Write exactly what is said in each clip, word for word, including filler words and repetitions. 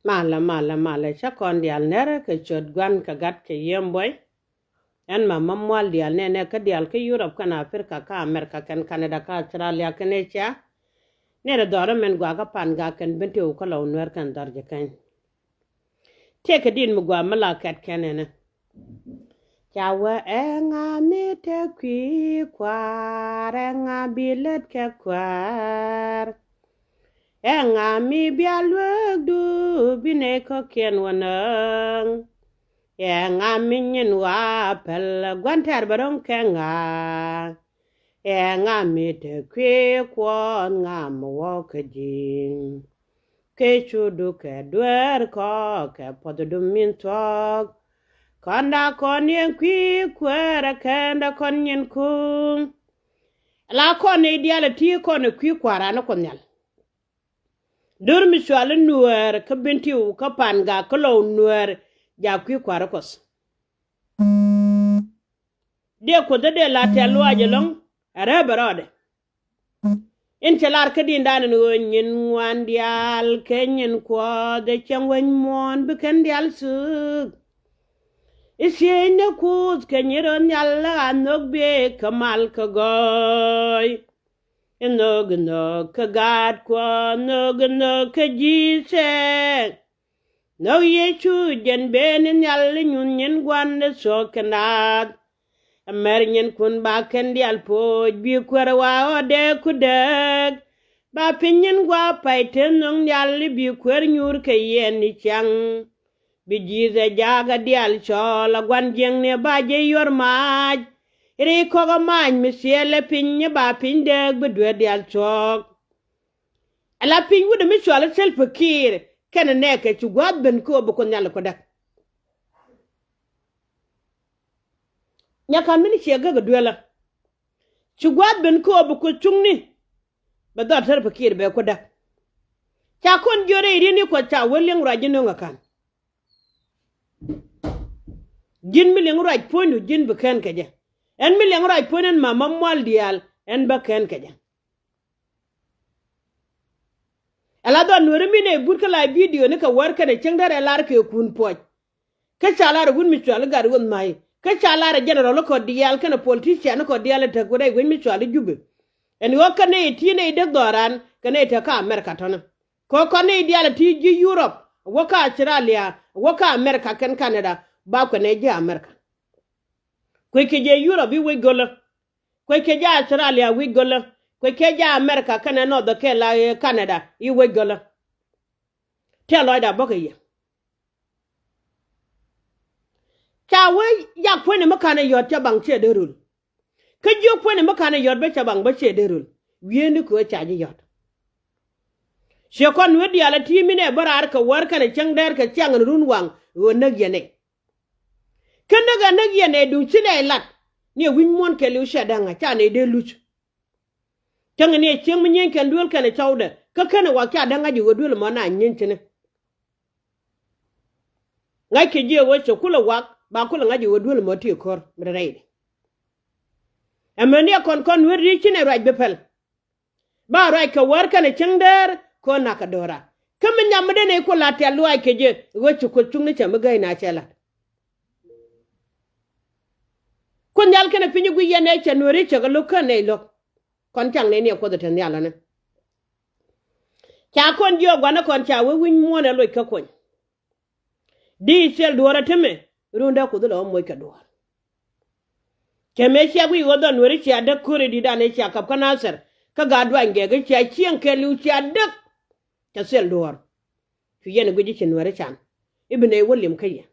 Malɛ, malɛ, malɛ, cä kɔn diaal nɛrɛ kɛ cöt gua̱n kɛ gat kɛ yiëëm buɔy. Ɛn ma ma mual diaal nɛnɛ kä diaal kä Yurop kɛn Aprika kä Amerika kɛn Kanada kä Australia kɛn Asia. Nɛrɛ dhɔrä mɛn guakä pan gak kɛn Bentiu kä Lɔw Nuɛr kɛn dhɔr jɛ kɛn. Tëëkɛ di̱t mi gua mi la kɛt kɛn ɛnɛ. Ca wee ɛŋa mi te kui̱ kua̱r, ɛŋa bi lät kɛ kua̱r. Ɛŋa mi bia lueekdu bi nɛy kɔ̱kiɛn wä nööŋ. Ɛŋa mi nyin wa päl gua̱n tɛ̈r bɛ ro̱ŋ kɛ ŋa. Ɛŋa mi te kui̱ kuɔn ŋa mi wä kä ji̱. Kɛ cudu kɛ dueer kɔ kɛ puɔthdu min thuɔ̱k. Kɔnda kɔn yɛn kui̱ kuäärä kɛnda kɔn nyin kuŋ. La kɔn i̱ diaal ɛ ti kɔn ɛ kui̱ kua̱ran ni Kuoth Nhial. Dör mi cual i̱ Nuäär kä Bentiu kä pan gak kä Lɔw Nuäär, ja kui̱ kua̱r Kuɔth. Dee Kuoth dee la tɛ̈th luaac ɛlɔ̱ŋ, ɛ rɛp ɛ rɔɔdɛ. In cɛ lar kä di̱i̱ndan ɛn ɣöö nyin ŋuan diaal kɛ nyin Kuɔth ɛ cäŋ wec muɔ̱ɔ̱n bi kɛn diaal thuk. I̱ thiec ni Kuoth kɛ nyin rɔ nhial la ɣa̱ nhök biey kä mal kä gɔɔy. Inhök, inhök kä gaat Kuɔth, inhök, inhök kä Jesus. Inhök Yecu jɛn ben i̱ nhial i̱ nyuth nyin gua̱n i̱ thuɔ̱k kɛ naath. Ɛmɛr nyinkun ba kɛn diaal poc bi kuäär wa ɣɔ̱dɛ ku dääk. Ba piny nyin gua̱a̱ pay te nhök nhial i̱ bi kuäär nyuur kɛ yɛn i̱ ciaŋ. Bi ji̱th ɛ jakä diaal cɔɔl a gua̱n jiäkni ba jɛ yuɔr maac. Ri kɔk a maac mi thiɛl ɛ piny i̱ ba piny dääk bi dueer diaal thuɔ̱k. Ala piny wut mi cual i̱ Salva Kiir kɛnɛ nɛɛkɛ ci gua̱a̱th ben kä ɣöö bi Kuoth Nhial ɛ Kuoth däk. Nyakan min ciɛ gäk ɛ duelä. Ci gua̱a̱th ben kä ɣöö bi Kuoth cuŋni. Bɛ dhɔr Salva Kiir bɛ Kuoth däk. Ca kɔn jiök rɛy ri̱n i̱ Kuɔth ca wee liɛŋ ruac ji̱ nöŋ ɛ ka̱n. Ji̱n mi liɛŋ ruac puɔ̱nydu ji̱n bi kɛn kɛ jɛ. Ɛn mi liɛŋ ruac puɔ̱ny ɛn ma ma mual diaal ɛn bä kɛn kɛ jɛ. Ala dhɔr Nuääri mi nɛy but kä la bidio ni kɛ wäär kɛnɛ cieŋ derɛ lar kɛ kun puɔc. Kä ca lar ɛ wut mi cual i̱ Gatwec Ma̱a̱i. Kä ca lar ɛ general kɔ diaal kɛnɛ politician kɔ diaal ɛ täk wut rɛy wec mi cual i̱ Jubɛ. Ɛn ɣöö kä nɛy ti nɛy dee dhɔran kɛ nɛy te kä America tɔ̱nä. Kɛ ɣöö kɔn nɛy diaal ɛ ti ji̱ Yurop, wä kä Australia, wä kä America kɛn Canada, ba kuɛ nɛy ji̱ America. Kuec kɛ jɛ Yurop i̱ wec gölä. Kuec kɛ jɛ Australia wi̱c gölä. Kuec kɛ jɛ America kɛnɛ North kɛ la, eh, Canada i̱ wec gölä. Tëë lɔcda bä kɛ yɛ. Ca wee jak puɔ̱nydɛ mi ka̱n ɛ yɔ̱t ca baŋ ciɛ dee röl. Kä jiök puɔ̱nydɛ mi ka̱n ɛ yɔ̱t bä ca baŋ bä ciɛ dee röl. Wi̱i̱ni kɛ ɣöö ca ji̱ yɔ̱t. Ciɛ kɔn Nuäär diaal ɛ ti̱i̱ mi nɛ bä raar kɛ wäär kɛnɛ cäŋ dɛɛr kɛ ciaŋ ɛn run waŋ ɣöö näk yɛn ɛ. Kä näk ɛ näk yɛn ɛ duŋ ci nɛ lat. Ni ɛ wi̱c muɔ̱ɔ̱n kɛɛliw ciɛ dee ŋa̱c ca nɛ dee luc. Cäŋ ni ɛ cieŋ mi nyieeny kɛn duel kɛnɛ cɔwdɛ kä kɛnɛ wak ca dee ŋa̱c i̱ ɣöö duel ɛmɔ na nyieeny cini. Ŋa̱ckɛ jiɛ ɣöö cɛ kulɛ wak ba kulɛ ŋa̱c i̱ ɣöö duel ɛmɔ ti ko̱r mi rɛydɛ. Ɛmɛ ni ɛ kɔn kɔn Nuäär ri̱i̱c ci nɛ ruac bi pɛl. Ba ruac kɛ wäär kɛnɛ cieŋ däär kɛ ɣöö nakä do̱ra. Kä mi nyam mi dee nɛy ku lat tɛ̈th luaac kɛ jɛ ɣöö ci Kuoth cuŋni cɛ mi gäi na cɛ lat. Kuoth Nhial kɛnɛ piny i̱ guic yɛn ɛ cɛ Nuääri cɛ kɛ lo̱k kä nɛy lo̱k. Kɔn caŋ nɛy ni ɛ Kuoth ɛ te nhial ɔni. Ca kɔn jiök gua̱n ɛ kɔn ca wee wi̱c muɔ̱ɔ̱n ɛ loc kä kuɔny. Di thil duɔ̱ɔ̱r ɛ temɛ rundɛ Kuoth ilɛ ɣä moc kɛ duɔ̱ɔ̱r. Cɛ mëë cia guic ɣöö dhɔn Nuääri cia däk ko̱ri di̱t an ëë cia kap kä Nathir kä gaat duany gɛɛk i̱ cia cieŋ kɛɛliw cia däk. Cɛ thil duɔ̱ɔ̱r. Cu yɛn ɛ guic i̱ ci Nuääri can i̱ bi nɛy wä li̱em kä yɛ.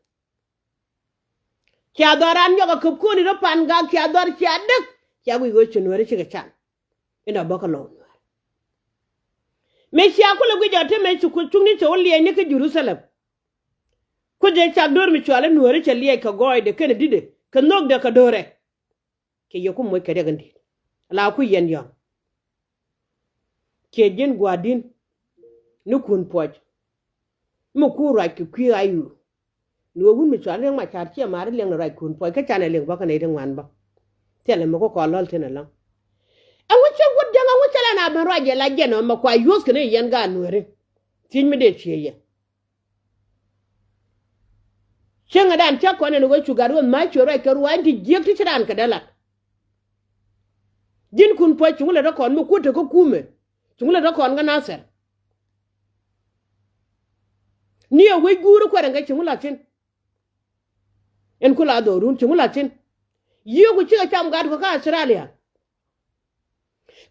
Cia dhɔr an nyɔk a käp ko̱ni rɔ pan gak cia dhɔr cia däk. Cia guic ɣöö ci Nuääri cikɛ can. Inɔ bä kä Lɔw Nuäär. Mëë cia kulɛ guic ɔ te mëë ci Kuoth cuŋni cɛ wä liɛɛcni kä Jɛ-ru-tha-lɛm. Kuoth jɛ cak do̱r mi cual i̱ Nuääri cɛ liɛɛc kɛ gɔɔydɛ kɛnɛ di̱tdɛ kɛ nhökdɛ kɛ do̱rɛ. Cɛ yɛ ku moc kɛ riɛk in di̱i̱t. La ku yɛn yɔ̱ŋ. Ciɛ ji̱n gua̱a̱r di̱n ni kun puɔc. Mi ku ruac kɛ kui̱ a yu. Ni wä wun mi cual Riɛk Macar ciɛ ma̱a̱ri liɛŋ ni ruac kun puɔc kä canɛ liŋ bä kä nɛy ti ŋuan bä. Thilɛ mi ku kɔn lɔ̱l tin ɛlɔ̱ŋ. Ɛŋu cä wut jäŋ ɛŋu cä lɛn a ben ruac yɛ la jɛn ɔ mɛ kua yuɔ̱th kɛ ni yɛn gaat Nuääri. Thiec mi dee cië yɛ. Cäŋɛ dan cä kɔn ɛn ɣöö cu gat ɣöö ma̱a̱ cuɛ ruac kɛ ruac ti jiäk ti ci raan kɛ dee lat. Ji̱n kun puɔ̱c cuŋ lät rɔ kɔn mi kuot te kä kumɛ. Cuŋ lät rɔ kɔn kä Nathɛr. Ni ɛ wec guur kuɛrɛ ŋɛ cuŋ la̱t thi̱n. Ɛn ku la dhɔrun cuŋ la̱t thi̱n. Yiëëku cikɛ cam gat kɔ kä Australia.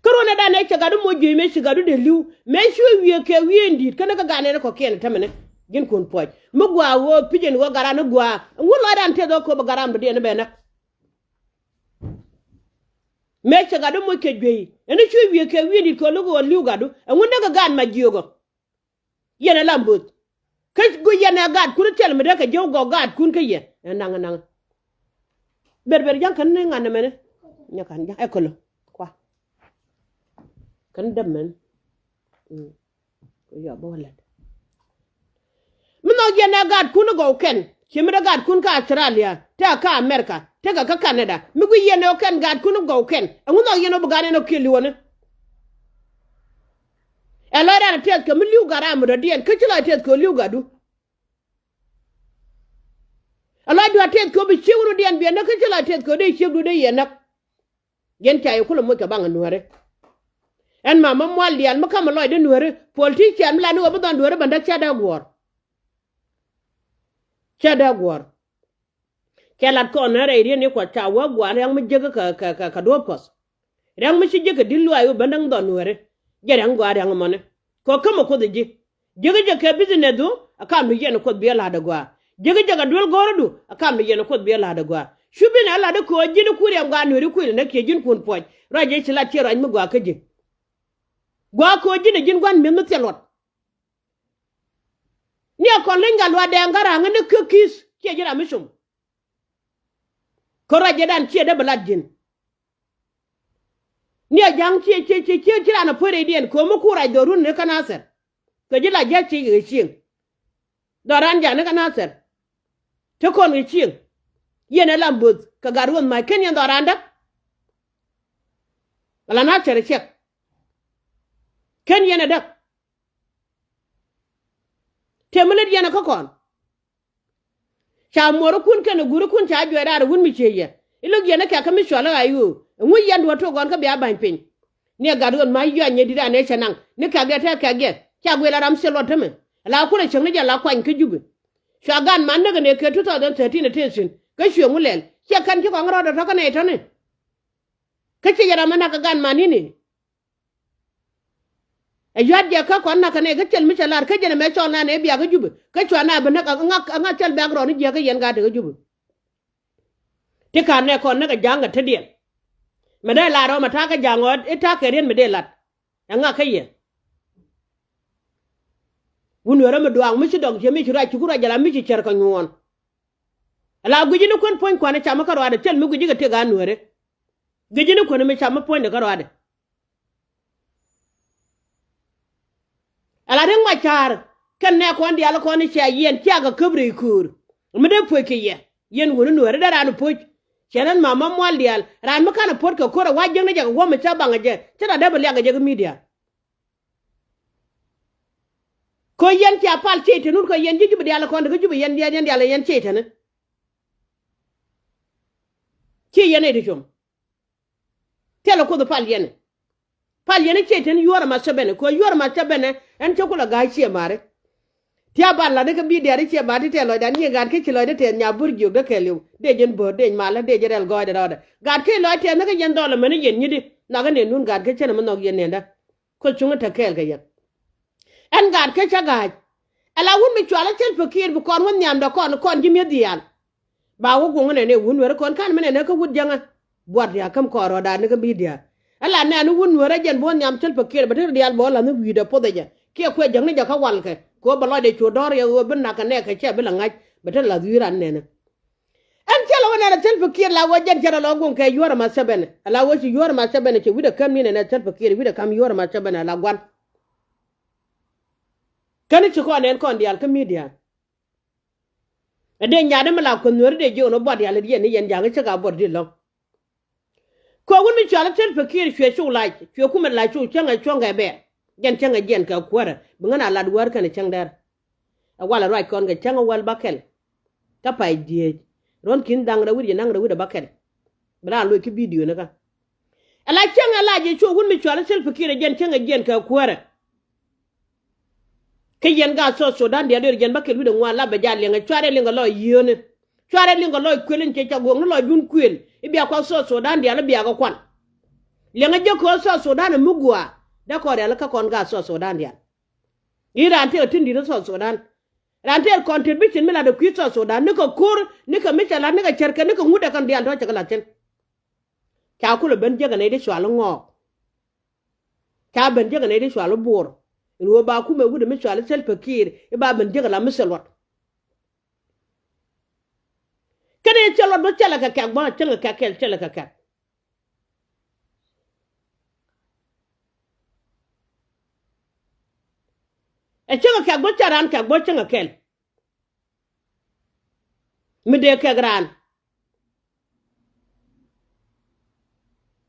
Kä ruɔ̱n ɛ dan ɛ cɛ gat moc juey mëë ci gat dee li̱w mëë ci wiee kɛ wiee in di̱i̱t känɛ kä gat nɛn kɔ̱kiɛn tämɛnɛ. Ji̱n kun puɔ̱c mi gua̱a̱ ɣöö pi̱c ɛn ɣöö gat ran ni gua̱a̱ ɛŋu lɔcdan tëth ɣöö köp ɛ gat ran bɛ diɛn bɛ näk. Mëë cɛ gatdu moc kɛ juey ɛn ci wiee kɛ wiee in di̱i̱t kɛ lo̱k ɣöö li̱w gatdu ɛŋu näk ɛ gat mac jiökɔ. Yɛn ɛ lam bo̱th. Kä guic yɛn ɛ gaatkun thil mi dee kɛ jiök gɔk gaatkun kä yɛ ɛ naŋ ɛ naŋ. Ber ber ja̱ŋ kän ni ŋa̱n ɛmɛni. Nyɛ ka̱n ja̱ŋ ɛ käl ɔ kua. Kän däm mɛn. Mm. Kɛ yɔ bä wä lät. Mi nhɔk yɛn ɛ gaatkun gɔw kɛn ci mi dee gaatkun kä Australia tekɛ kä America tekɛ kä Canada mi guic yɛn ɛ kɛn gaatkun gɔw kɛn ɛŋu nhɔk yɛn ɛ bi gaat ɛn ɛ kiɛ li̱wäni. Ɛ lɔcdan a tɛth kɛ mi li̱w gat ram mi dɔ̱diɛn kä ci lɔc tɛth kɛ ɣöö li̱w gatdu. Ɛ lɔcdu a tɛth kɛ ɣöö bi ciek wut diɛn biɛ näk kä ci lɔc tɛth kɛ ɣöö dee ciekdu dee yɛ näk. Yɛn ca yɛ kulɛ moc kɛ baŋ ɛ nuääri. Ɛn ma ma mual diaal mi ka̱m ɛ lɔcdä nuääri politician mi lat ni ɣöö bi dhɔn duääri bändä cä dee guɔ̱ɔ̱r. Cä dee guɔ̱ɔ̱r. Cɛ lat kɔn ni rɛy riet ni kuɔth ca wä gua̱a̱r ria̱ŋ mi jiäk kä kä kä duɔ̱ɔ̱p puɔth. Ria̱ŋ mi ci jiäk kɛ di̱t luaac wä ben da̱ŋ dhɔn nuääri. Jɛ ria̱ŋ gɔaa ria̱ŋ mɔni. Kɛ ɣöö kämɛ kuoth ji̱. Jiäk jɛ kɛ business du a kam ni yɛn kuoth biɛ la̱t a gɔaa. Jiäk jɛ kɛ duel go̱o̱r du a kam ni yɛn kuoth biɛ la̱t a gɔaa. Cu bi nɛ la̱t a köö ji̱n ku riɛm gɔaa nuääri kui̱l nɛ kiɛ ji̱n kun puɔc ruac jɛ ci lat ciɛ ruac mi gɔaa kä ji̱. Gɔaa köö ji̱n a ji̱n gua̱n mi̱eth mi thil luɔt. Ni a kɔn leny gat luaat dɛɛŋ kä ra̱a̱ŋä ni kä ki̱th ciɛ ji̱ ram mi com. Kä ruac jɛ dan ciɛ dee bi lat ji̱n. Ni a ja̱ŋ ciɛ ciɛ ciɛ ciɛ ci raan a puɔ̱t rɛydiɛn ko̱mi ku rac dhɔrun ni kä Nathɛr. Kɛ ji̱ la jia̱ ciɛ kɛ cieŋ. Dhɔran ja̱ ni kä Nathɛr. Te kɔn kɛ cieŋ. Yɛn ɛ lam bo̱th kɛ gat ruɔ̱th ma̱c ken yɛn dhɔran däk. Ala Nathɛr ɛ ciɛk. Ken yɛn ɛ däk. Tëë mi lät yɛn ɛ kä kɔn. Ca muɔrikun kɛnɛ gurikun ca juɛc raar wun mi ciey yɛ. I̱ lo̱k yɛn i̱ kɛ̈k kä mi cuɔl i̱ ɣa̱c ɣöö ɛŋu yɛn duɔ̱ɔ̱r tuɔɔk gɔ̱n kä bia ba̱ny piny. Ni ɛ gat ɣöt ma̱c yɔany yɛ di̱t an ëë cɛ naŋ ni kɛ̈kdiɛ tɛ̈ kɛ̈kdiɛ. Ca guic la ram thil luɔt tämɛ. Ala kulɛ cäŋ ni jɛ la kuany kä Jubɛ. Cua gan man näk ɛ nɛ kɛ two thousand thirteen ɛ tëë thi̱n kä cuɛ ŋu lɛl ciɛ kɛn ci kɔŋ rɔɔdɛ tɔ̱ kä nɛy tɔ̱ni. Kä ciɛ jɛ ram ɛ nak kɛ gan man ni̱ni. Ɛ yua̱t jiɛk kä kɔn nakä nɛ kä thil mi cɛ lar kä jɛn ɛmɛ cɔl na nɛ bia kä Jubɛ kä cua na bi näk ɛ ŋa ɛ ŋa thil bɛ̈k rɔɔd ni jiɛk kä yɛn gaat ti kä Jubɛ. Ti ka̱n nɛ kɔn näk ɛ ja̱a̱ŋ kɛ tetdiɛn. Mɛ dee lar ɔ mɛ ta̱a̱ kä ja̱a̱ŋ ɔ i̱ ta̱a̱ kɛ riet mɛ dee lat. Ɛ ŋa kä yɛ. Wun nueerä mi duaak mi ci dɔk jiɛ mi ci ruac ci ku ruac jɛ la mi ci cär kɛ nyuɔɔn. Ala gui̱ci ni kuän puɔ̱ny kua̱n i̱ camä kä ruaadɛ thil mi gui̱ci kɛ tëk a nueeri. Gui̱ci ni kuän mi camä puɔ̱nydɛ kä ruaadɛ. Ala Riek Macar kɛn nɛ kɔn diaal kɔn i̱ cia yiɛn cia kɛ käp rɛy köör. Mi dee puɔ̱c kɛ yɛ yɛn wuni nueeri dee raan puɔ̱c. Cɛ nɛn ma ma mual diaal raan mi kanɛ puɔ̱t kɛ ko̱r ɛ wa̱c jiäkni jɛ kɛ guɔ̱m mi cä baŋ ɛ jɛ cä raan dee bi liak ɛ jɛ kä midia. Kɔ yɛn cia pal ciey teni wut kɔ yɛn ji̱ Jubɛ diaal kɔn ti kä Jubɛ yɛn diaal yɛn diaal yɛn ciey teni. Ciey yɛn ɛ ti com. Thilɛ Kuoth pal yɛn. Pal yɛn ciey teni yuɔr ma cä bɛnɛ kɔ yuɔr ma cä bɛnɛ ɛn cä kulɛ ga̱a̱c ciɛ mari. Tia bal lat ni kä bi diaal ciɛ mari ti tɛɛ lɔcdan nyiɛ gaat kä ci lɔcdä tɛth nya bur jiök dä kɛɛliw dee jɛn bo̱o̱r dee malä dee jɛ rɛl gɔɔydɛ rɔɔdɛ. Gaat kä lɔc tɛth ni kä yɛn dhɔl ɛmɛni yɛn nyi̱di. Nhɔakä nɛn nun gaat kä cän ɛmɛ nhɔk yɛn nɛn dä. Kä cuŋä te kɛɛl kɛ yɛ. Ɛn gaat kä cä ga̱a̱c. Ala wut mi cual a Salva Kiir bi kɔn wä nhiamdɛ kɔn kɔn ji̱ mi̱eth diaal. Ba wä guŋä nɛn ɛ wut nueeri kɔn ka̱n mi nɛn ɛ kä wut jäŋä. Buɔt diaal käm kɔn rɔɔdan ni kä mi̱i̱ diaal. Ala nɛn wut nueeri jɛn bi wä nhiam Salva Kiir bɛ te diaal bɛ wä la̱th ni wi̱i̱dɛ puɔth ɛ jɛ kiɛ kuɛ jäŋni jɛ kä walkɛ kɛ ɣöö bɛ lɔcdɛ cu dɔ̱r yɛ ɣöö bi nak kɛ nɛɛkɛ cɛ bi la ŋa̱c bɛ te la̱th wi̱i̱ ran nɛnɛ. Ɛn cä lɛ wä nɛn ɛ Salva Kiir la wä jɛn cɛ rɔ lɔ guŋ kɛ yuɔr ɛ ma cä bɛnɛ ala wä ci yuɔr ɛ ma cä bɛnɛ cɛ wi̱cdɛ käm ni nɛn ɛ Salva Kiir wi̱cdɛ käm yuɔr ɛ ma cä bɛnɛ ala gua̱n. Käni ci kɔn nɛn kɔn diaal kä mi̱i̱ diaal. Ɛ dee nyaatdä mi la kuäth nueeri dee jiök ni buɔt diaal i̱ yɛn ni yɛn ja̱a̱ŋ i̱ cä ka buɔt di̱t lɔ̱ŋ. Kɛ wun mi cual i̱ Salva Kiir cuɛ cuk lac cuɛ kumɛ lac cuk cäŋɛ cuɔ̱ŋkɛ bɛɛr. Jɛn cäŋɛ jiɛn kɛ kuäärä bi ŋän a lat wäär kɛnɛ cäŋ dɛr. Ɛ walɛ ruac kɔn kɛ cäŋɛ wäl bäkɛl. Kä pay dhieec ruɔ̱n ki̱n da̱ŋ rɛw wi̱cdɛ naŋ rɛw wi̱cdɛ bäkɛl. Bi raan loc kä bidio ni kä. Ala cäŋ ala jɛ cu wut mi cual i̱ Salva Kiir ɛ jɛn cäŋ ɛ jiɛn kɛ kuäärɛ. Kä yɛn gaat South Sudan diaal duer jɛn bäkɛl wi̱cdɛ ŋuan la bɛ jal liɛŋɛ cuarɛ liŋ kɛ lɔc yiööni. Cuarɛ liŋ kɛ lɔc kuël in cɛ ca guɔ̱k ni lɔcdun kuël i̱ bia kuath South Sudan diaal i̱ bia kɛ kuan. Liɛŋɛ jɛ köö South Sudan ɛ mi gua̱a̱ dee kɔn rial kä kɔn gaat South Sudan diaal. I̱ raan tëë tin di̱t ɛ South Sudan. Raan tëë contribution mi lat ɛ kui̱ South Sudan ni kɛ ko̱r ni kɛ mi cɛ lat ni kɛ cärkɛ ni kɛ ŋut ɛ kɛn diaal tɔ̱ cɛ kɛ lat thi̱n. Ca kulɛ ben jiäk ɛ nɛy ti cual i̱ ŋɔɔk. Ca ben jiäk ɛ nɛy ti cual i̱ buɔr. In ɣöö ba kumɛ wut ɛ mi cual i̱ Salva Kiir i̱ ba ben jiäk ɛ la mi thil luɔt. Kɛn i̱ thil luɔt bä thilɛ kɛ kɛk bä cäŋ ɛ kɛk kɛl thilɛ kɛ kɛk. Ɛ cäŋ ɛ kɛk bä cä raan kɛk bä cäŋ ɛ kɛl. Mi dee kɛk raan.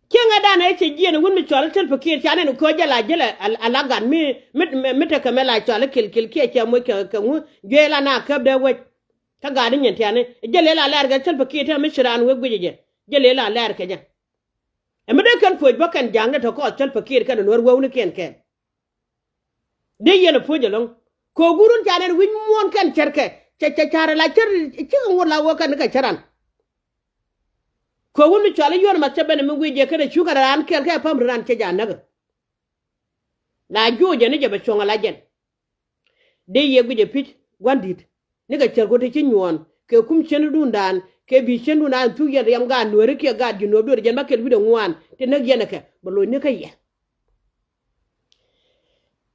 Cieŋɛ danɛ cɛ jiɛn wun mi cual i̱ Salva Kiir ca nɛn köö jɛ la jälɛ a la gat mi mi mi tekɛ mɛ la cual i̱ kilkil kiɛ cɛ moc kɛ kɛ ŋu juee la na käp dee wec. Kä gat i̱ nyin tiani jälɛ la lɛɛr kɛ Salva Kiir te mi ci raan wek guic jɛ jälɛ la lɛɛr kɛ jɛ. Ɛ mi dee kɛn puɔc bä kɛn ja̱a̱ŋdɛ tɔ kɔɔth Salva Kiir kɛn nuɔ̱r wewnikiɛn kɛn. Dee yɛn ɛ puɔ̱c ɛlɔ̱ŋ. Kɛ ɣöö guurun ca nɛn wi̱c muɔ̱ɔ̱n kɛn cärkɛ cɛ cɛ ca̱r ala cär. Cikɛ ŋot la wä kɛn ni kɛ cäran. Kɛ ɣöö wun mi cual i̱ yuɔ̱ɔ̱n ma cä ben ɛ mi wi̱i̱ jɛ kɛn ɛ cukä raan kɛl kɛ ɛ päm ri raan cɛ ja̱a̱ŋ näk. La juuc jɛ ni jɛ bɛ cuɔ̱ŋ ala jɛn. Dee yɛ guic ɛ pi̱c gua̱n di̱t. Nikɛ cär ku ti ci nyuɔ̱ɔ̱n kɛ kum cien rundaan kɛ bi̱i̱ cien rundaan thuk yɛn riɛm gaat nuääri kiɛ gaat ji̱ nuɔ̱ɔ̱p dueeri jɛn bäkɛl wi̱cdɛ ŋuan ti näk yɛn ɛ kɛ bɛ lo̱c ni kä yɛ.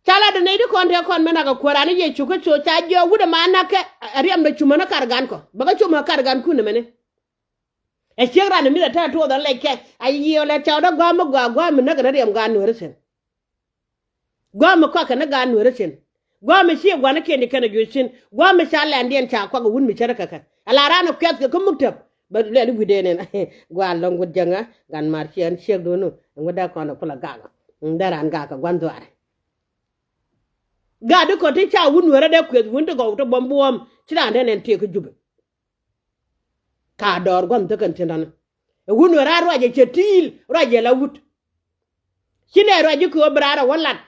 Ca la dee nɛy ti kɔn tëë kɔn mi nak ɛ kuäär an i̱ Yecu Kritho ca jiɔk wut ɛma na̱kɛ ɛ riɛmdɛ cumän ɛ kar gan kɔ bɛ kä cum ɛ kar gan kun ɛmɛni. Ɛ ciek ran ɛ mi̱th ɛ tɛ̈ tuɔɔth ɛ lɛc kɛ a yiëë ɛ lɛt ca wä dee gua̱a̱m mi gua̱a̱ gua̱a̱m mi näk ɛ ni riɛm gan nuääri thi̱n. Gua̱a̱m mi kɔakɛ ni gaat nuääri thi̱n. Gua̱a̱m mi ciɛ gua̱nikiɛn ti kɛn ɛ juɔc thi̱n gua̱a̱m mi ca lɛndiɛn ca kuak ɛ wut mi cärä kɛ kɛ ala raan ɛ kuɛth kɛ kä muktäp. Bɛ luɛl i̱ wi̱cdɛn ɛn gua̱a̱r lɔ̱ŋ wut jäŋä gan maar ciɛ ɛn ciekdun nu ɛn wut dee kɔn ɛ kulɛ gak. Dee raan gak kɛ gua̱n dhuaarɛ. Gat di kɔn ti ca wut nuäärä dee kueth wun ti gɔw ti buɔm buɔm ci raan dee nɛn tiek kä Jubɛ. Ka dɔɔr gua̱n thikɛn tin rani ɛ wut nuäärä ruacɛ cɛ ti̱i̱l ruacɛ la wut. Ci nɛ ruac ji̱ kɛ ɣöö bi raar ɛ wä lat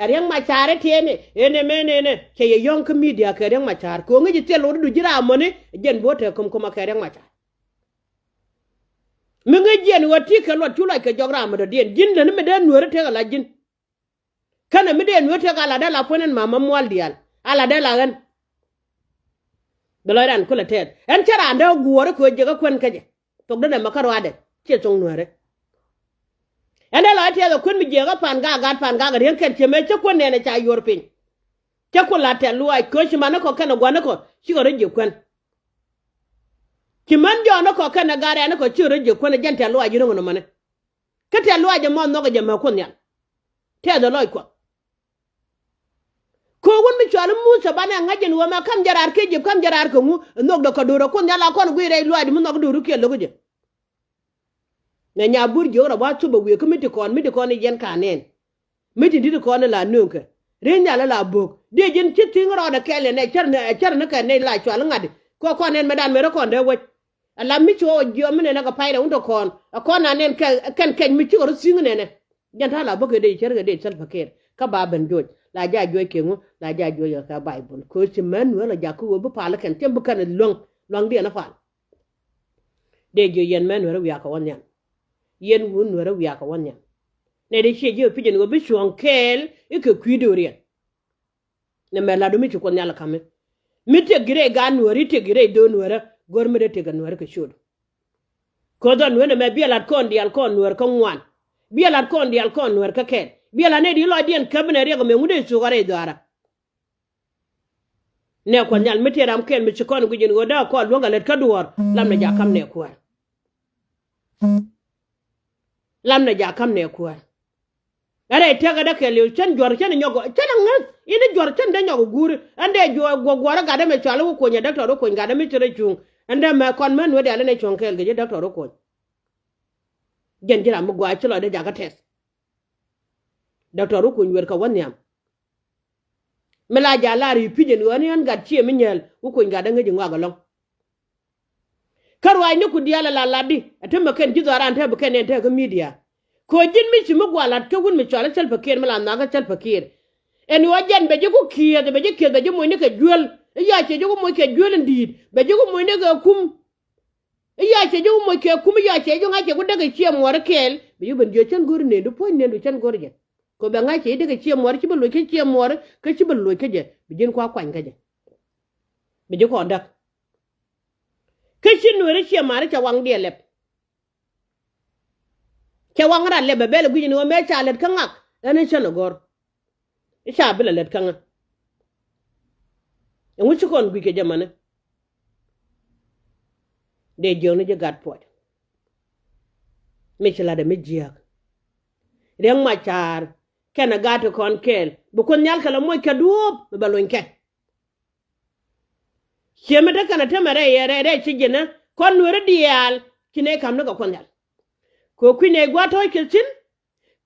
ɛ riäŋ ma ca̱a̱r ɛ tiɛɛni ɛn ɛmɛ nɛnɛ cɛ yɛ yɔ̱ŋ kä midia kɛ riäŋ ma ca̱a̱r kɛ ɣöö ŋäc ji̱ thil luɔt i̱ du ji̱ raam mɔni. Jiɛn bo̱o̱ tɛk käm käm a kɛ riäŋ ma ca̱a̱r. Mi ŋäc jiɛn ɣöö ti kɛ luɔt cu lɔc kɛ jɔk raam mi dɔ̱diɛn ji̱n läni mi dee nuäärä tëk ala ji̱n. Känɛ mi dee nuet tëk a la dee la puɔ̱n ɛn mama mual diaal a la dee la ɣän. Bi lɔc ran kulɛ tɛth ɛn cä raan dee guɔ̱ɔ̱r i̱ köö jiäkä kuän kä jɛ. Thok dee nɛ mɛ kä ruaadɛ ciɛ thok nuäärä. Ɛn dee lɔc tɛth ɛ kuän mi jiäkä pan gak gat pan gak riäŋ kɛn ciɛ mëë cä kuän nɛɛnɛ ca yuɔr piny. Cä kuän la tɛth luaac köö ci man ni kɔ kɛn ɛ gua̱n ni kɔ cikɛ rɔ jiäk kuän. Ci män jɔɔn ni kɔ kɛn ɛ gat rɛɛn ni kɔ cikɛ rɔ jiäk kuän ɛ jɛn tɛth luaac ji̱n ni ŋun ɛ mäni. Kä tɛth luaacɛ mɔ nhɔkɛ jɛ mɛ Kuoth Nhial. Tɛth ɛ lɔc Kuɔth. Köök wun mi cual i̱ Muthɛ banɛ ŋa̱c jɛn ɣöö mɛ ka̱m jɛ raar kɛ Egypt ka̱m jɛ raar kɛ ŋu ɛ nhökdɛ kɛ do̱r ɛ Kuoth Nhial a kɔn guic rɛy luaacdɛ mi nhɔk do̱r kiɛ lo̱k jɛ. Nɛ nya bur jiök rɔ wa thop ɛ wiee kä mi ti kɔn mi ti kɔn i̱ yɛn ka nɛn. Mi ti di̱t kɔn in la nööŋkɛ ri̱i̱ny nhial in la bo̱o̱k diɛ ji̱n ci thi̱ŋ rɔɔdɛ kɛɛl yɛn ɛ cär ni kɛ nɛy la cual i̱ ŋa̱t i̱ kɛ kɔn nɛn mɛ dan mëë rɔ kɔn dee wec. Ala mi ci ɣɔw jiɔam mi nɛn ɛ kɛ payda wun tɔ kɔn ɛ kɔn na nɛn kɛn kɛc mi cikɛ rɔ thi̱ŋ nɛnɛ. Jɛn ta̱a̱ la bä kɛ dee cär kɛ dee Salva Kiir kä ba ben juɔc la ja juɔc kɛ ŋu la ja juɔc kɛ Baibol kɛ ɣöö ci män nuäär la jakä ɣöö bi pal kɛn cɛ bi kɛn luäŋ luaŋdiɛn ɛ pal. Dee jiö yɛn män nuäär wiakä wä nhiam. Yɛn wun nuäärä wiakä wä nhiam. Nɛ dee ciɛ ji̱ ɛ pi̱c ɛn ɣöö bi cuɔ̱ɔ̱ŋ kɛɛl i̱ kɛ kui̱ do̱riɛn. Nɛ mɛ latdu mi ci Kuoth Nhial ɛ ka̱mi. Mi tëk gi̱ rɛy gaat nuääri tëk gi̱ rɛy do̱r nuäärä go̱r mi dee tëk ɛ nuäärä kɛ ciötdu. Ko̱dhɔn nuäärä mɛ biɛ lat kɔn diaal kɔn nuäär kä ŋuan. Biɛ lat kɔn diaal kɔn nuäär kä kɛɛl biɛ lat nɛy di lɔcdiɛn käp inɛ riɛk ɛmɛ ŋut dee thok ɛ rɛy dhɔaarä. Nɛ Kuɔth Nhial mi tëë ram kɛl mi ci kɔn guic in ɣöö dee kɔn luäŋ kɛ lät kä duɔ̱ɔ̱r. Lamnɛ ja̱ ka̱m nɛ kuäär. Lamnɛ ja̱ ka̱m nɛ kuäär. Ɛ rɛy tëkä dee kɛl i̱ cän juɔ̱r cän inyɔk cän iŋäth in i̱ juɔ̱r cän dee nyɔk i̱ guuri. Ɛn dee juɔ̱r guɔ̱r guɔ̱r i̱ gatdä mɛ cual i̱ wä kuɔny ɛ däktɔr i̱ kuɔny gatdä mi cär i̱ cuŋ. Ɛn dee mɛ kɔn män wee diaal in ɛ cuɔ̱ŋ kɛɛl kɛ ji̱ däktɔr i̱ kuɔny. Jɛn ji̱ ram mi gɔaa ci lɔcdä jakä tɛth. Dɔktɔr wä kuny wer kɛ wä nhiam. Mi la ja̱ lar i̱ pi̱c ɛn ɣöö ni ɣän gat ciɛ mi nyääl wä kuny gatdä ŋäc i̱ ŋɔak ɛlɔ̱ŋ. Kä ruaacniku diaal ala latdi a te mɛ kɛn ji̱ dhɔaaran te bi kɛn ɛn te kä midia. Kɛ ɣöö ji̱n mi ci mi gua̱a̱ la̱t kä wut mi cɔal i̱ Salva Kiir mi la nhɔakä Salva Kiir. Ɛn ɣöö jɛn bɛ ji̱ ku kiɛth bɛ ji̱ kiɛth bɛ ji̱ moc ni kɛ juël. I̱ yɔc cɛ ji̱ ku moc kɛ juël in di̱i̱t bɛ ji̱ ku moc ni kɛ kum. I̱ yɔc cɛ ji̱ ku moc kɛ kum i̱ yɔc cɛ ji̱ ŋa̱c cɛ ku däk kɛ ciɛ muɔɔr kɛɛl bɛ ji̱ ben jiö cän go̱r nëëdu puɔ̱ny nëëdu cän go̱r jɛ. Kɛ bɛ ŋa̱c cɛ ji̱ däk kɛ ciɛ muɔɔr ci bɛ loc kä ciɛ muɔɔr kä ci bɛ loc kä jɛ bi ji̱n kua kuany kä jɛ. Bɛ ji̱ kɔn däk. Kä ci nueeri ciɛ ma̱a̱ri cɛ waŋ diɛ lɛp. Cɛ waŋ rat lɛp bɛ bɛl gui̱c ni ɣöö mëë ca lät kä ŋak ɛn cän ɛ gɔ̱r. I̱ ca bi lɛ lät kä ŋa. Ɛŋu ci kɔn gui̱c kɛ jɛ mäni. Dee jiökni ji̱ gat puɔt. Mi ci latdɛ mi jiääk. Riɛk mac ca̱a̱r kɛnɛ gat ti kɔn kɛɛl bi Kuoth Nhial kɛ lɛ moc kɛ duɔ̱ɔ̱p mi bɛ lony kɛ. Ciɛ mi te kɛn a temɛ rɛy ɛ rɛy rɛy ci ji̱nä kɔn nueeri diaal. Ci nɛy ka̱m ni kɛ Kuɔth Nhial. Kɛ kui̱ nɛy gua̱a̱th tɔ̱ɔ̱c kɛ thi̱n.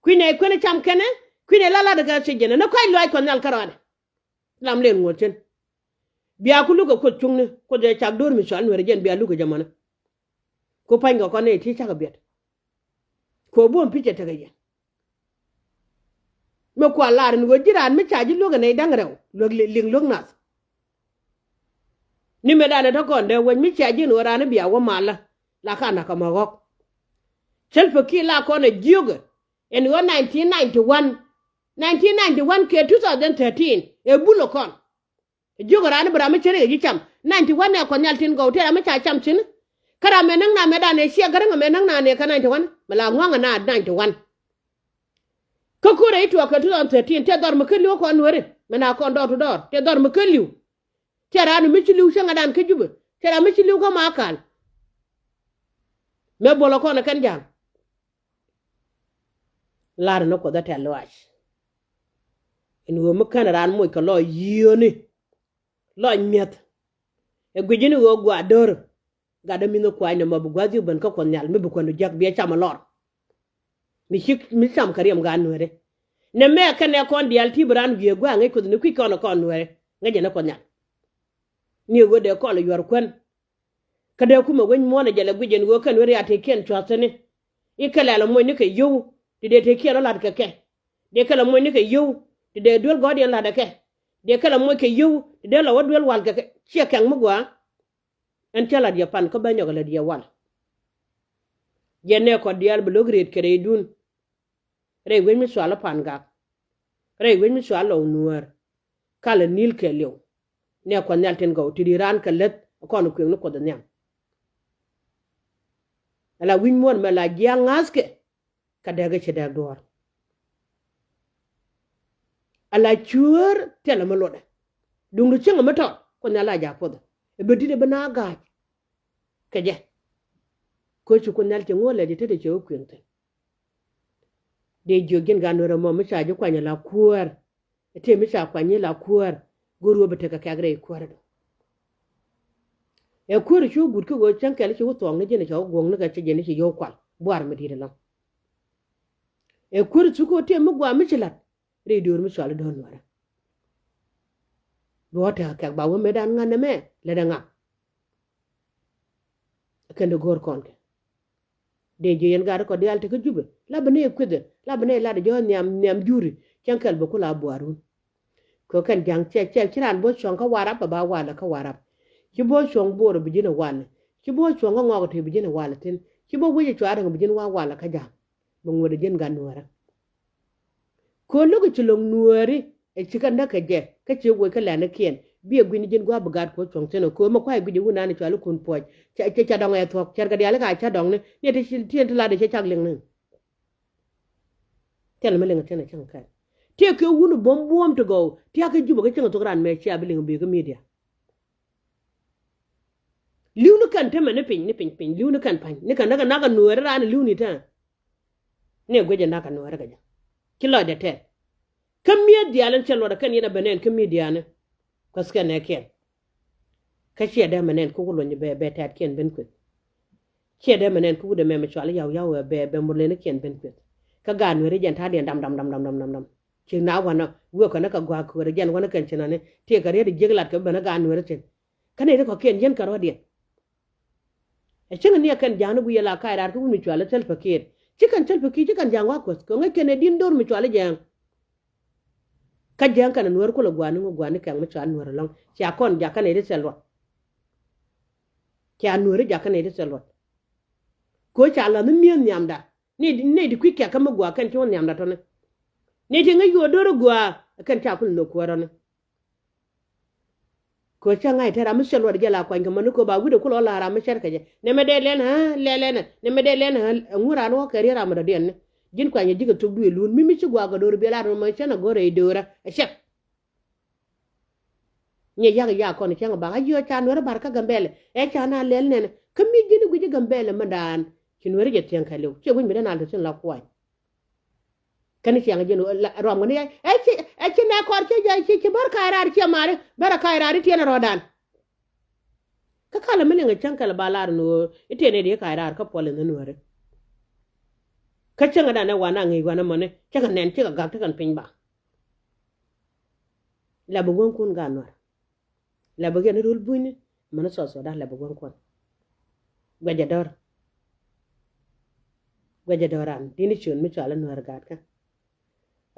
Kui̱ nɛy kuën cam kɛnɛ kui̱ nɛy la lat kɛ ci ji̱nä ni kɔc luaac Kuɔth Nhial kärɔadɛ. Lam lëë ŋuɔ̱t thi̱n. Bia ku lukɛ Kuoth cuŋni Kuoth ɛ cak do̱r mi cɔal nueeri jɛn bia lukɛ jɛ mɔnä. Ku pa̱nykɛ kɔn nɛy ti cakɛ biɛt. Kɛ buɔ̱m pi̱cɛ tekɛ yɛ. Mi kua lar in ɣöö ji̱ raan mi ca ji̱ luäk in nɛy da̱ŋ rɛw luäk liŋ luäk nath. Ni mëëdan ɛ tɔ̱ kɔn dee wec mi cia ji̱ in ɣöö raan i̱ bia wä malä la ka nakä ma ɣɔ̱k. Salva Kiir la kɔn ɛ jiökɛ in ɣöö nineteen ninety one, nineteen ninety one kɛ two thousand thirteen ɛ bul ɛ kɔn. Jiök raan i̱ bi ram mi ceri kɛ ji̱ cam. Ninety one ɛ Kuɔth Nhial tin gɔw tëë ram mi ca cam cin. Kä ram mɛ näk na mɛ dan ɛ ciɛ gäräŋ mɛ näk na nɛ kä ninety one mɛ la ŋuaŋ na ninety one. Kä ko̱rɛ i̱ tuɔɔk kɛ two thousand thirteen tëë dhɔr mi kä li̱w kɔn nueri mɛ na kɔn dɔɔr tu dɔɔr tëë dhɔr mi kä li̱w. Tëë ram mi ci li̱w cäŋɛ dan kä Jubɛ tëë ram mi ci li̱w kä Makal. Mɛ buɔlɔ kɔn ɛ kɛn ja̱a̱ŋ. Lar ni Kuoth ɛ tɛ̈th lɔaac. In ɣöö mi kän raan moc kɛ lɔc yiööni. Lɔc mi̱eth. Ɛ guic in ɣöö gua̱a̱ döör. Gat dämi̱th ni kua̱a̱cnɛ mɔ bi gua̱a̱th yio̱k ben kä Kuɔth Nhial mi bi kuäändu jäk bi ɛ cam ɛ lɔr. Mi ci mi cam kɛ riɛm gaat nueeri. Nɛ mɛ kɛnɛ kɔn diaal ti bi raan wiee gua̱a̱ ŋäc Kuoth ni kui̱c kɔn ɛ kɔn nueeri ŋäc jɛ ni Kuɔth Nhial. Ni ɣöö dee kɔl ɛ yuɔr kuän. Kä dee kumɛ wec muɔ̱ɔ̱n ɛ jɛ lɛ guic ɛn ɣöö kɛn weri a tekiɛn cua̱thäni. I̱ kɛ lɛl ɛ moc ni kɛ yio̱w ti dee tekiɛn ɔ la̱t kɛ kɛ. Dee kɛ lɛ moc ni kɛ yio̱w ti dee duel gɔ̱ɔ̱diɛn la̱t ɛ kɛ. Dee kɛ lɛ moc kɛ yio̱w ti dee lɔ wä duel wal kɛ kɛ ciɛ kɛŋ mi gua̱a̱. Ɛn cä la̱t yɛ pan kä bä nyɔk ɛ lät yɛ wal. Jɛ nɛ kɔt diaal bi lo̱k rëët kɛ rɛydun. Rɛy wec mi cual i̱ Pangak. Rɛy wec mi cual lɔw nuäär. Kalɛ ni̱l kɛɛliw. Nɛ Kuɔth Nhial tin gɔw ti di raan kɛ läth kɔn kuëŋ ni Kuoth nhiam. Ala wi̱ny muɔ̱ɔ̱n mɛ la jiaŋ ŋa̱thkɛ. Kä dɛɛk ɛ ci dɛɛk duɔ̱ɔ̱r. Ala cuäär thilɛ mi luɔtdɛ. Duŋdu cieŋ mi tɔt Kuoth Nhial la jaak puɔth ɛ bi di̱t ɛ bi na ga̱a̱c. Kɛ jɛ. Kä ci Kuoth Nhial ci ŋuɔ̱ɔ̱n lɛ di tetdɛ cɛ wä kuëŋ thi̱n. Dee jiök ji̱n gan nuɛr ɛmɔ mi ca ji̱ kuany ala kuäär. Ɛ tëë mi ca kuany ala kuäär. Go̱o̱r wä bi tekɛ kɛ̈k rɛy kuäär ɛdɔ. Ɛ kuäär cu gut kä ɣöö cäŋ kɛl ci wä thuɔɔk ni ji̱n ca wä guɔ̱ŋ ni kɛ ci ji̱n ci yio̱w kual buar mi di̱i̱t ɛlɔ̱ŋ. Ɛ kuäär cu kä tëë mi gua̱a̱ mi ci la̱t. Rɛy döör mi cɔal i̱ döör nuɛrä. Bi wä tekɛ kɛ̈k ba wä mëëdan ŋa̱n nɛmɛ lätdɛ ŋa̱. Kɛn di go̱o̱r kɔn kɛ. Dee jiö yɛn gat kɔ diaal tekä Jubɛ la bi ni ɛ kuethɛ la bi ni ɛ lat ɛ jɔ̱ɔ̱n nhiam nhiam juri. Cäŋ kɛl bi ku la buaarun. Kɛ kɛn ja̱ŋ cɛ cɛ ci raan bo̱o̱c cuɔ̱ŋ kä Warap ɛ ba walɛ kä Warap. Ci bo̱o̱c cuɔ̱ŋ Bo̱o̱r ɛ bi ji̱n ɛ walɛ. Ci bo̱o̱c cuɔ̱ŋ kä Ŋɔk ɛ te bi ji̱n ɛ walɛ thi̱n. Ci bo̱o̱c wec ɛ cuarɛ bi ji̱n wa walɛ kä ja̱ŋ. Bi ŋuɔ̱t ɛ ji̱n gat nuɛrä. Kɛ ɣöö lo̱k ci lo̱ŋ nuääri ɛ ci kɛ näk kɛ jɛ kä ci woc kä lɛ̈nikiɛn. Biɛ gui̱ni ji̱n gua̱a̱p bi gat kuɔth cuɔ̱ŋ thi̱n ɛ köö mɛ kua̱c gui̱c ɛ wun nani cɔal i̱ kun puɔ̱c. Cɛ cɛ cɛ dɔ̱ŋ ɛ thuɔ̱k cɛr kɛ diaal i̱ ka cä dɔ̱ŋni ni ti ci ti ti lat i̱ cɛ cak liŋni. Thilɛ mi liŋ thi̱n ɛ cäŋ kɛn. Tiɛ kɛ wun buɔ̱m buɔ̱ɔ̱m ti gɔw tia̱k kä Jubɛ kä cäŋ thuɔ̱k ran mɛ cia bi liŋ bi kä midia. Li̱w ni kɛn temɛ ni piny ni piny piny li̱w ni kɛn pa̱ny ni kɛn näk kɛ nak kɛ nueeri raan li̱w ni tɛn. Ni guic ɛ nak kɛ nueeri kɛ jɛ. Ci lɔcdɛ tɛth. Kä mi̱eth diaal in cɛ luɔt ɛ kɛn yɛn ɛ ben nɛn kä mi̱eth diaal ni. Kuɛth kɛn ɛ kiɛn. Kä ciɛ dee mɛ nɛn kä wä luɔ̱ny bɛ bɛ tɛ̈t kiɛn ben kueth. Ciɛ dee mɛ nɛn kä wut ɛmɛ mɛ cual yaw yaw ɛ bɛ bɛ mur leni kiɛn ben kueth. Kä gaat nueeri jɛn ta̱a̱diɛn dam dam dam dam dam dam. Ci na wanɛ wek kɛn kä gua̱a̱k kueeri jɛn wanɛ kɛn ci nani tiɛ kɛ riet jiäk lat kɛ ben ɛ gaat nueeri thi̱n. Kä nɛy ti kɔ̱kiɛn yɛn kɛ rɔ̱diɛn. Ɛ cäŋ ni ɛ kɛn ja̱a̱ŋ ni guic ɛ la ka̱a̱c raar kä wut mi cuali Salva Kiir. Ci kɛn Salva Kiir, ci kɛn ja̱a̱ŋ wa kuäth kɛ ŋäc kɛn ɛ di̱n do̱r mi cuali Jiɛŋ. Kä Jiɛŋ kɛn ɛ Nuäär kulɛ gua̱a̱ni ŋu gua̱a̱ni kɛn mi cuali Nuäär ɛlɔ̱ŋ. Cia kɔn jakä nɛy ti thil luɔt. Cia Nuääri jakä nɛy ti thil luɔt. Kɛ ɣöö ca la̱th ni mi̱eth nhiamda. Nɛy, nɛy ti kui̱ kɛ̈kä mi gua̱a̱ kɛn ci wä nhiamda tɔ̱ni. Nɛy ti ŋäc yuɔɔr do̱r i̱ gua̱a̱ kɛn ca kulɛ nhök kuäärɔni. Kɛ ɣöö cä ŋa̱c te ram mi cɛ luɔt jɛ la kuany kɛ mäni kɛ ɣöö ba wi̱cdɛ kulɛ ɣä la ram mi cɛr kɛ jɛ. Nɛmɛ dee lɛn ɣä lɛlɛnɛ, nɛmɛ dee lɛn ɣä. Ɛŋu raan wä kɛ riet ram mi dɔ̱diɛn ni ji̱n kuany jɛ ji̱ kɛ thok duëë luun mi mi ci gua̱a̱ kɛ do̱r biɛl ram mɛ cä nɛ go̱r rɛy do̱rä ɛ cɛk. Nyɛ yak ya kɔn cäŋ bak a jiɔ ca Nuɛr bar kä Gambɛlɛ. Ɛ ca na lɛl nɛnɛ kä mi ji̱n guic Gambɛlɛ mi daan. Ci Nuɛr jɛ thiɛŋ kɛ liw ciɛ guic mi dee na lɛ thi̱n la kuany. Kɛn ciaŋ ji̱n ruam kɛn ɛ ci, ɛ ci nɛ kɔr ci jɛ ci ci bär ka̱a̱c raar ciɛ mari bär ka̱a̱c raar i̱ tiɛn rɔ̱dan. Kä kalɛ mi liŋ ɛ cäŋ kɛlɛ ba lar ni ɣöö i̱ tiɛn ɛ di ka̱a̱c raar kä puɔl in Nuɛri. Kä cäŋ ɛ dan ɛ wan a ŋi̱i̱c wan ɛ mäni cäŋ ɛ nɛn cikɛ gak ti kɛn piny ba. Lɛ bi wäŋkun gaat Nuɛr. Lɛ bi gɛn rul bunyni mäni South Sudan lɛ bi wäŋkun. Guɛcɛ dɔ̱r. Guɛcɛ dɔ̱ran di̱n i̱ ciön mi cɔal i̱ Nuɛr gaatkä.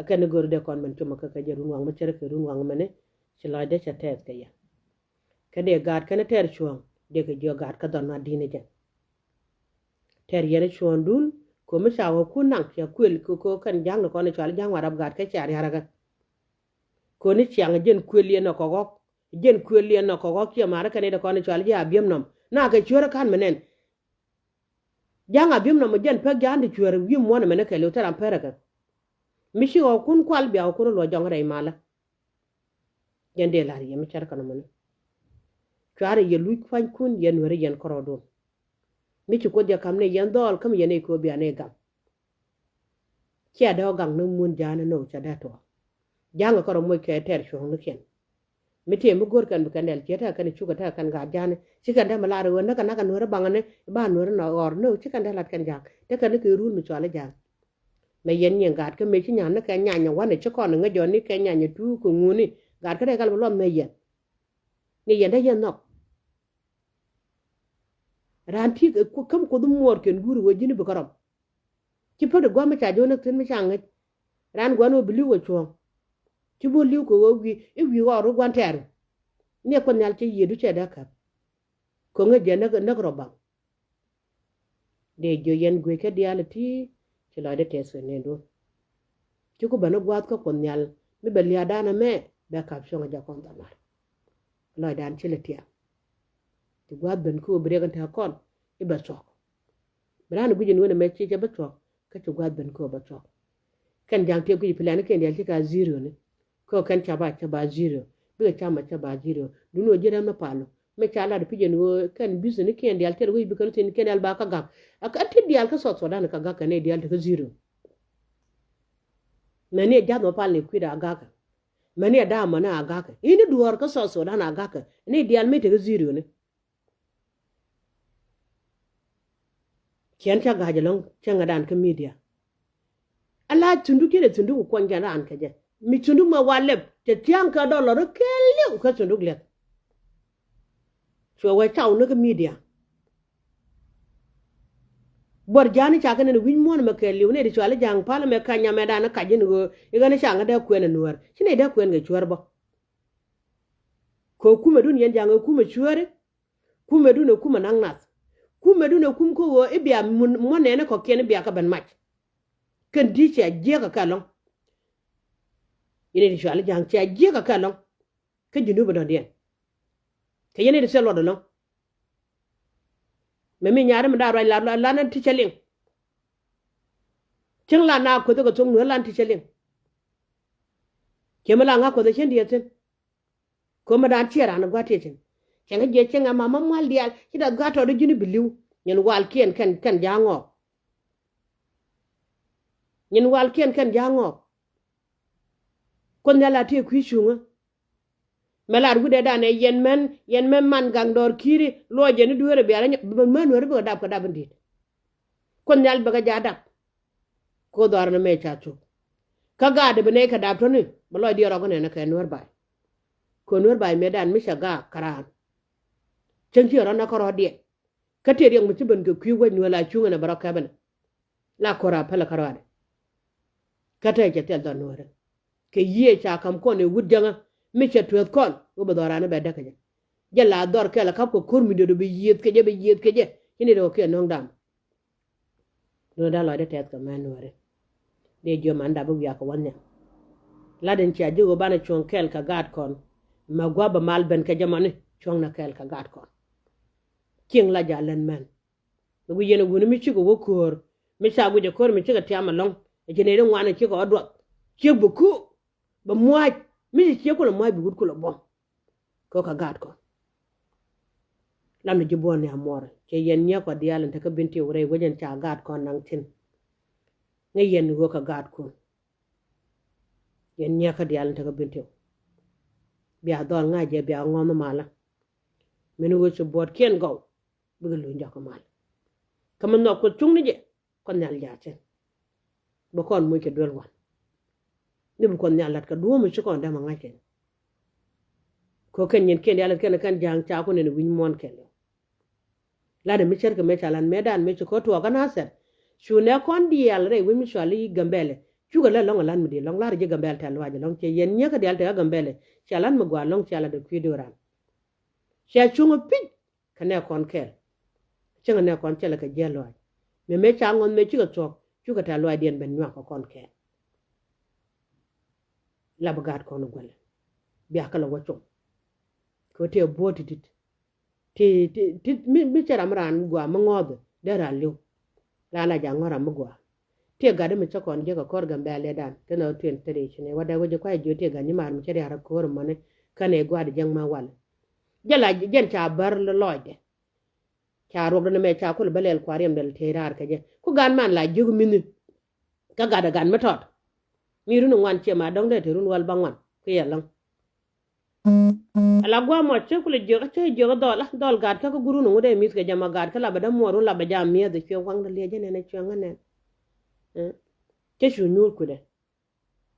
Ɛ kɛn i̱ go̱r dee kɔn mɛn cumä kä kɛ jɛ run waŋ mi cärä kɛ run waŋ mɛni ci lɔcdɛ cɛ tɛth kɛ yɛ. Kä dee gaat kɛn i̱ tɛɛr cuɔ̱ɔ̱ŋ dee kɛ jiɔ gaat kä dhɔn mat di̱n i̱ jɛ. Tɛr yɛn i̱ cuɔ̱ɔ̱ŋdun ko̱ mi ca wä kun naŋ cɛ kuël ko̱ ko̱ kɛn ja̱ŋ ni kɔn i̱ cɔal i̱ ja̱ŋ warap gaat kä cia riarakä. Ko̱ ni ciaŋ jɛn kuël yɛn nɔ kɔk ɣɔk. Jɛn kuël yɛn nɔ kɔk ɣɔk ciɛ ma̱a̱ri kɛn i̱ dee kɔn i̱ cɔal i̱ ji̱ Abiɛm nɔm na kɛ cuäärä ka̱n mi nɛn. Ja̱ŋ Abiɛm nɔm jɛn pek ja̱a̱n ti cuäär wi̱i̱ muɔ̱n mɛn i̱ kɛ li̱w thil ram pɛrɛ kɛ. Mi ci ɣɔk kun kual bia ɣɔk kun i̱ luɔc jɔŋ rɛy malä. Yɛn dee la̱r yɛ mi cär kɛn ɔmɔni. Cuarɛ yɛ luc kuanykun yɛn Nuɛri yɛn kärɔɔdun. Mi ci Kuoth jɛ ka̱m ni yɛn dhɔɔl kä mi yɛn ɛ ko̱o̱p bia ni gam. Cia dee ɔ gaŋ ni mun ja̱a̱n ni nööŋ ca dee tuɔɔk. Ja̱a̱ŋ kärɔ moc kɛ tɛɛr cuɔ̱ɔ̱ŋnikiɛn. Mi tëë mi go̱r kɛn bi kɛn dɛl ciɛ tekɛ kɛn cukɛ tekɛ kɛn gaat ja̱a̱ni ci kɛn dee mi lar i̱ ɣöö näkɛ näkɛ Nuɛri baŋä ni ba Nuɛri nɔ ɣɔr nööŋ ci kɛn dee lat kɛn ja̱a̱ŋ tekɛ ni kɛ run mi cual i̱ ja̱a̱ŋ. Mɛ yɛn nyiɛn gaat kä mëë ci nyan ni kɛ nyanyɛ wanɛ ci kɔn ŋäc jɔni kɛ nyanyɛ tuuk kɛ ŋuni. Gaat kä dee kal bi luɔth mɛ yɛn. Ni yɛn dee yɛn nhɔk. Raan ti käm Kuoth muɔɔr kɛn guur wee ji̱n i̱ bi kärɔm. Ci pät i̱ gua̱a̱m mi ca jɔn ni thi̱n mi ca ŋäc. Raan gua̱n wee bi li̱w wee cuɔ̱ɔ̱ŋ. Ci bo̱o̱ li̱w kɛ wee wi̱i̱ i̱ wi̱i̱ ɣɔɔr i̱ gua̱n tɛɛr. Ni ɛ Kuoth Nhial cɛ yiëëdu cɛ dee käp. Kɛ ŋäc jɛ näk näk rɔ baŋ. Dee jiök yɛn guic kä diaal iti ci lɔcdä tɛth kɛ nɛn duɔ̱n. Ci ku ben i̱ gua̱a̱th kä Kuoth Nhial mi bɛ lia̱a̱dan ɛmɛ bɛ ka̱p cuɔ̱ŋ a jɛ kɔn dhɔl lar. Lɔcdan ci lɛ tiam. Ci gua̱a̱th ben kä ɣöö bi riɛk in te kɔn i̱ bɛ thuɔ̱k. Bi raan i̱ guic in wen ɛmɛ ci cɛ bä thuɔ̱k kä ci gua̱a̱th ben kä ɣöö bä thuɔ̱k. Kɛn ja̱ŋ tëë guic i̱ plan i̱ kɛn diaal ci ka zero ni. Kä kɛn ca ba ca ba zero bikɛ ca ma ca ba zero. Dun ɣöö ji̱ rɛm ni pal ɔ. Mi ca lat pi̱c ɛn ɣöö kɛn business ni kiɛn diaal tɛr wec bi kɛn thin kiɛn diaal ba kä gak. A ti diaal kä South Sudan kä gak kɛn nɛy diaal ti kä zero. Mɛni ɛ jath ma pal ni kui̱da a gak. Mɛni ɛ da̱a̱ mɔni a gak. Ini duɔ̱ɔ̱r kä South Sudan a gak. Nɛy diaal mi ti kä zero ni. Ciɛn ca ga̱a̱c ɛlɔ̱ŋ cäŋɛ dan kä media. Ala thunduk cɛ dee thunduk ku kuɔny kɛn raan kɛ jɛ. Mi thunduk mɛ wa lɛp cɛ thia̱a̱ŋ kɛ dɔlɔr kɛɛliw kɛ thunduk liɛth. Cuɛ wee caw ni kä media. Buɔr ja̱a̱ni ca kɛ nɛn wi̱c muɔ̱ɔ̱n mɛ kɛɛliw ni ti cuali ja̱a̱ŋ pal mɛ ka̱ny amɛ dan ka̱c in ɣöö i̱ ɣän i̱ ca ŋä dee kuɛn ɛ nuäär ci nɛy dee kuɛn kɛ cuäär bä. Kɛ kumɛ dun yɛn ja̱a̱ŋ ɛ kumɛ cuääri. Kumɛ dun ɛ kumɛ naŋ nath. Kumɛ dun ɛ kum kä ɣöö i̱ bia muɔ̱n nɛɛni kɔ̱kiɛn i̱ bia kä ben mac. Kɛn di̱ cia jiäkä kɛ lɔ̱ŋ. Yɛn i̱ ti cuali ja̱a̱ŋ cia jiäkä kɛ lɔ̱ŋ. Kä ji̱ nup ɛ dɔ̱diɛn kɛ yɛn i̱ ti thil luɔt ɛlɔ̱ŋ. Mɛ mi nyaari mi da̱a̱ ruac la lan ti cɛ liŋ. Cieŋ la na kueth kɛ thok nuäär lan ti cɛ liŋ. Ciɛ mi la ŋa̱ kueth ɛ cien diɛth thi̱n. Ko̱mɛ dan ciɛ ran ɛ gua̱t tiecin. Cɛŋ jiɛ cɛŋ ɛ mamä mual diaal ci dɛ gua̱t tɔt ji̱n i̱ bi li̱w. Nyin walkiɛn kɛn kɛn ja̱a̱ŋ ɣɔɔk. Nyin walkiɛn kɛn ja̱a̱ŋ ɣɔɔk. Kuoth nhial a tëë kui̱ cuŋä. Mɛ lar wi̱cdɛ dan ɛ yɛn män yɛn män man gaŋ dɔɔr ki̱i̱ri luɔc yɛn i̱ dueerɛ bial män weri bikɛ dap kɛ dap in di̱i̱t. Kuoth nhial bikɛ ja̱ dap. Ko̱ dhɔaar ni mɛ ca thuk. Kä gaat bi nɛy kɛ dap tɔ̱ni bɛ lɔcdiɛn rɔk inɛn kɛ nuäär ba̱a̱y. Kɛ nuäär ba̱a̱y mëëdan mi cɛ gaak kä raan. Cäŋ ci rɔ̱ nä kä rɔ̱diɛn. Kä tëë riɛk mi ci ben kɛ kui̱ wec Nuäär la cuŋ ɛn ɛ bɛ rɔ kɛpɛ ni. La ko̱r a pälɛ kä rɔaadɛ. Kä tëë cɛ thil dhɔr Nuäärä. Kɛ yiëë ca ka̱m kɔn ɛ wut jäŋä mi cɛ tueeth kɔn wä bɛ dhɔr raan ɛ bɛ däk kɛ jɛ. Jɛ la dhɔr kɛl ɛ ka̱p kɛ ko̱r mi dödö bi yiëëth kɛ jɛ, bi yiëëth kɛ jɛ. Ci ni dee wä kiɛ nɔ̱ŋ dam. Duundɛ da̱ŋ lɔcdä tɛth kɛ mɛn Nuääri. Dee jiö man dap bi wiak kɛ wä nhiam. Lat in cia ji̱ ɣöö banɛ cuɔ̱ŋ kɛɛl kɛ gaat kɔn. Mɛ gua̱a̱p bɛ mal ben kɛ jɛ mani cuɔ̱ŋnɛ kɛɛl kɛ gaat kɔn. Cieŋ la ja̱ lät mɛn. Bɛ guic yɛn ɛ wuni mi cikɛ wä köör. Mi ca guic ɛ köör mi cikɛ tiam ɛlɔ̱ŋ. Ɛ ci nɛy ti ŋuan ɛ cikɛ ɣä duɔth. Ciek bɛ ku. Bɛ mua̱a̱c. Mi ci ciek kulɛ mua̱a̱c bi wut kulɛ buɔ̱m. Kɛ ɣöö kɛ gaat kɔn. Lam ni ji̱ buɔ̱n ni amuɔrɛ cɛ yɛn nyiäk kɔ diaal in te kä bin tiw rɛy wecɛn ca gaat kɔn naŋ thi̱n. Ŋäc yɛn ni ɣöö kɛ gaatkun. Yɛn nyiäk kä diaal in te kä bin tiw. Bia dhɔl ŋa̱c jɛ bia ŋɔ̱m malä. Min ɣöö ci buɔ̱tkiɛn gɔw bikɛ luny jɔk kɛ mal. Kä mi nhɔk Kuoth cuŋni jɛ. Kuɔth Nhial jaathin. Bi kɔn muc kɛ duel wan. Ni bi Kuɔth Nhial la̱t kɛ duɔ̱ɔ̱p mi ci kɔn dämɛ ŋa̱c kɛn. Kɛ kɛn nyin kiɛn diaal kɛn kɛn ja̱a̱ŋ ca kun ɛn wi̱ny muɔ̱ɔ̱n kɛn liw. La̱t ɛn mi cär kɛ mëë ca la̱t mëëdan mëë ci kɔ tuɔɔk kä Nathɛr. Cu nɛ kɔn diaal rɛy wi̱ny mi cɔal i̱ Gambɛlɛ. Cukɛ lät ɛlɔ̱ŋ ɛ la̱t mi di̱i̱t ɛlɔ̱ŋ la̱t ɛ ji̱ Gambɛlɛ tɛ̈th lɔaac ɛlɔ̱ŋ cɛ yɛn nyiäk kä diaal tekɛ Gambɛlɛ. Ca la̱t mi gɔaa ɛlɔ̱ŋ cia la̱t ɛ kui̱ do̱ran. Cɛ cuŋ ɛ pi̱c. Kä nɛ kɔn kɛɛl. Cäŋ nɛ kɔn cɛ lɛ kɛ jiɛl lɔaac. Mëë mëë ca ŋɔth mëë cikɛ thuɔ̱k cukɛ tɛ̈th lɔaacdiɛn ben nyuak kɛ kɔn kɛɛl. La bi gaat kɔn guɛlɛ. Bia kɛ lɛ wä com. Kɛ ɣöö tëë buɔ̱ɔ̱t ti̱ti̱t. Ti ti ti mi mi cɛ ram raan gɔaa mi ŋɔ̱ɔ̱th dee raan li̱w. Raan la ja̱ ŋɔ̱r ram mi gɔaa. Tëë gat mi cä kɔn jiäk ɛ kɔr Gambɛlɛ dan kɛn ɔ tuɛn thirty ci ni wä dee wä ji̱ kuay jiö tëë gat nyimaar mi cä ria̱r ɛ ko̱r mɔni. Kɛn ɛ gua̱a̱r di jiäk ma walɛ. Jɛ la jɛn ca bär lɔcdɛ. Ca ruɔkdɛ ni mɛ ca kul bä lɛl kua̱r yɛm dɛl tëë raar kɛ jɛ ku gan man la jiök mi̱ni. Kä gatdɛ gat mi tɔt. Mi run ŋuan ciɛ ma dɔ̱ŋ dee te run wäl bä ŋuan kuiɛ läŋ. Ala gua̱a̱ mɔ cä kulɛ jiök cä jiök dhɔl ah dhɔl gat kä kä gurun ŋut dee mi̱th kɛ jɛ ma gat kä la bɛ dämuɔɔr run la bɛ jam mi̱eth cuɛ waŋdɛ liɛc jɛ nɛn cuɛ ŋä nɛn. Cä cu nyuur kudɛ.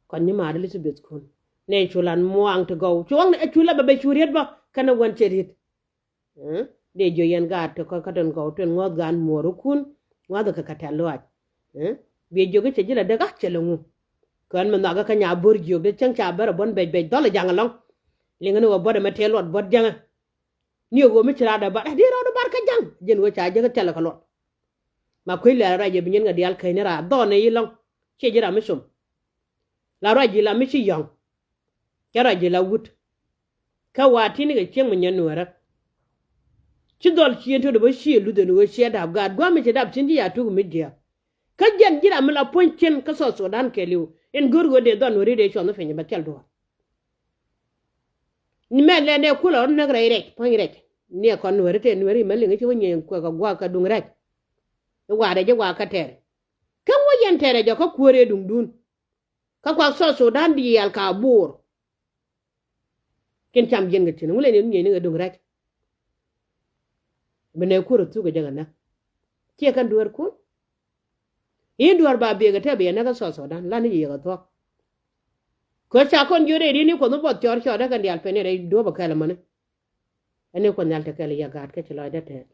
Kɔn nyimaar Elizabeth kun nɛ cu lan muaŋ ti gɔw cu waŋdɛ cu la bɛ bɛ cu riet bä kɛn ɛ wän cɛ riet. Dee jiök yɛn gaat ti kɔn kä tin gɔw tin ŋɔth gaan muɔɔrikun ŋɔth kɛ kɛ tɛ̈th lɔaac. Biɛ jiök i̱ cɛ ji̱ la dek a cɛ lɛ ŋu. Kään mi nhɔakä kä nya bo̱r jiök dee cäŋ ca bär a buɔ̱n bɛc bɛc dhɔl a jaŋ ɛlɔ̱ŋ. Liŋä ni ɣöö buɔ̱t ɛmɛ tëë luɔt buɔ̱t jäŋä. Ni ɣöö mi ci raadɛ bar ɛ dee rɔɔdɛ bar kä jaŋ jɛn ɣöö ca jäk thilɛ kɛ luɔt. Ma kuec lɛl a ruac jɛ bi nyin kɛ diaal käc ni raar dhɔɔn ɛ i̱ lɔ̱ŋ. Ciɛ ji̱ ram mi com. La ruac ji̱ la mi ci yɔ̱ŋ. Cä ruac ji̱ la wut. Kä wa̱a̱ ti̱n kɛ cieŋ mi nyɛ nueerä. Ci dhɔl ciëën todɛ bä ciëë luth ɛn ɣöö ciɛ dap gaat gua̱a̱m mi ci dap ti̱n ci ya tuk mi diaal. Kä jɛn ji̱ ram mi la puɔ̱ny cin kä South Sudan kɛɛliw in go̱r ɣöö dee dhɔl nueeri dee cuɔth mi piny bɛ thil duɔ̱ɔ̱r. Ni mɛn lɛ nɛ kulɛ rɔ näk rɛy rɛc puɔ̱ny rɛc. Ni ɛ kɔn nueeri tëë nueeri mɛ liŋ i̱ ci wä nyieny kuɛ kɛ gua̱a̱k kɛ duŋ rɛc. I̱ wa̱a̱ rɛc i̱ wa̱a̱ kä tɛɛrɛ. Kä wä yɛn tɛɛrɛ jɔkä kuäär ëë duŋdun. Kä kuak South Sudan diaal ka buur. Kin cam jiɛn kɛ cin ŋulɛ ni nyieeny ni kɛ duŋ rɛc. Bi nɛ kuäär thuk kɛ jɛ kɛ näk. Ciɛ kɛn dueerkun. I̱ duɔ̱ɔ̱r ba biɛk ɛ tɛp yɛ näk kä South Sudan lan ni ji̱ yɛ kɛ thuɔ̱k. Kɛ ca kɔn jiöt rɛy ri̱n i̱ kuɔth mi buɔth cɔɔr cɔɔr dee kɛn diaal pɛn i̱ rɛy duɔ̱ɔ̱p ɛ kɛl ɛmɔni. Ɛn i̱ kuɔth nhial te kɛl i̱ yɛ gaat kä ci lɔcdä tɛɛth.